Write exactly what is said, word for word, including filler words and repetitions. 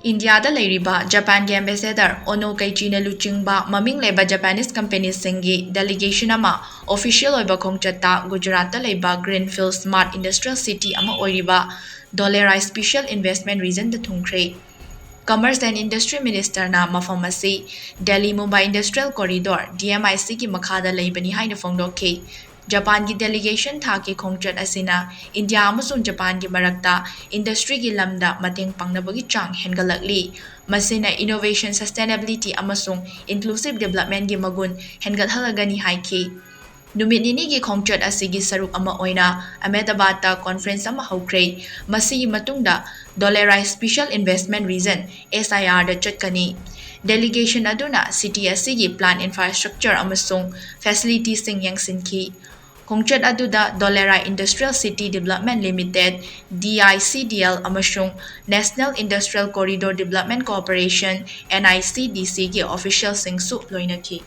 ꯏꯟꯗꯤꯌꯥꯗ ꯂꯩꯔꯤꯕ ꯖꯄꯥꯟꯒꯤ ambassador ꯑꯣꯅꯣ ꯀꯩꯆꯤꯅ ꯂꯨꯆꯤꯡꯕ ꯃꯃꯤꯡ ꯂꯩꯕ Japanese company ꯁꯤꯡꯒꯤ delegation ꯑꯃ official ꯑꯣꯏꯕ ꯈꯣꯡꯆꯠꯇ ꯒꯨꯖꯔꯥꯠꯇ ꯂꯩꯕ Greenfield Smart Industrial City ꯑꯃ ꯑꯣꯏꯔꯤꯕ ꯙꯣꯂꯦꯔꯥ Special Investment Region the ꯊꯨꯡꯈ꯭ꯔꯦ꯫ Commerce and Industry Minister ꯅ ꯃꯐꯝ ꯑꯁꯤ Delhi Mumbai Industrial Corridor, D M I C ꯒꯤ ꯃꯈꯥꯗ ꯂꯩꯕꯅꯤ ꯍꯥꯏꯅ ꯐꯣꯡꯗꯣꯛꯈꯤ꯫ ꯖꯄꯥꯟꯒꯤ delegation ꯊꯥꯛꯀꯤ ꯈꯣꯡꯆꯠ ꯑꯁꯤꯅ ꯏꯟꯗꯤꯌꯥ ꯑꯃꯁꯨꯡ ꯖꯄꯥꯟꯒꯤ ꯃꯔꯛꯇ industry ꯒꯤ ꯂꯝꯗ ꯃꯇꯦꯡ ꯄꯥꯡꯅꯕꯒꯤ ꯆꯥꯡ ꯍꯦꯟꯒꯠꯂꯛꯂꯤ꯫ ꯃꯁꯤꯅ innovation, sustainability ꯑꯃꯁꯨꯡ inclusive development ꯒꯤ ꯃꯒꯨꯟ ꯍꯦꯟꯒꯠꯍꯜꯂꯒꯅꯤ ꯍꯥꯏꯈꯤ꯫ ꯅꯨꯃꯤꯠ ꯅꯤꯅꯤꯒꯤ ꯈꯣꯡꯆꯠ ꯑꯁꯤꯒꯤ ꯁꯔꯨꯛ ꯑꯃ ꯑꯣꯏꯅ ꯑꯍꯃꯦꯗꯕꯥꯗꯇ conference ꯑꯃ ꯍꯧꯈ꯭ꯔꯦ꯫ ꯃꯁꯤꯒꯤ ꯃꯇꯨꯡꯗ ꯙꯣꯂꯦꯔꯥ Special Investment Region, S I R ꯗ ꯆꯠꯀꯅꯤ꯫ Delegation ꯑꯗꯨꯅ city ꯑꯁꯤꯒꯤ plant infrastructure ꯑꯃꯁꯨꯡ facility ꯁꯤꯡ ꯌꯦꯡꯁꯤꯟꯈꯤ꯫ ꯈꯣꯡꯆꯠ ꯑꯗꯨꯗ ꯙꯣꯂꯦꯔꯥ Industrial City Development Limited, D I C D L, ꯑꯃꯁꯨꯡ National Industrial Corridor Development Corporation, N I C D C, ꯒꯤ official ꯁꯤꯡꯁꯨ ꯂꯣꯏꯅꯈꯤ꯫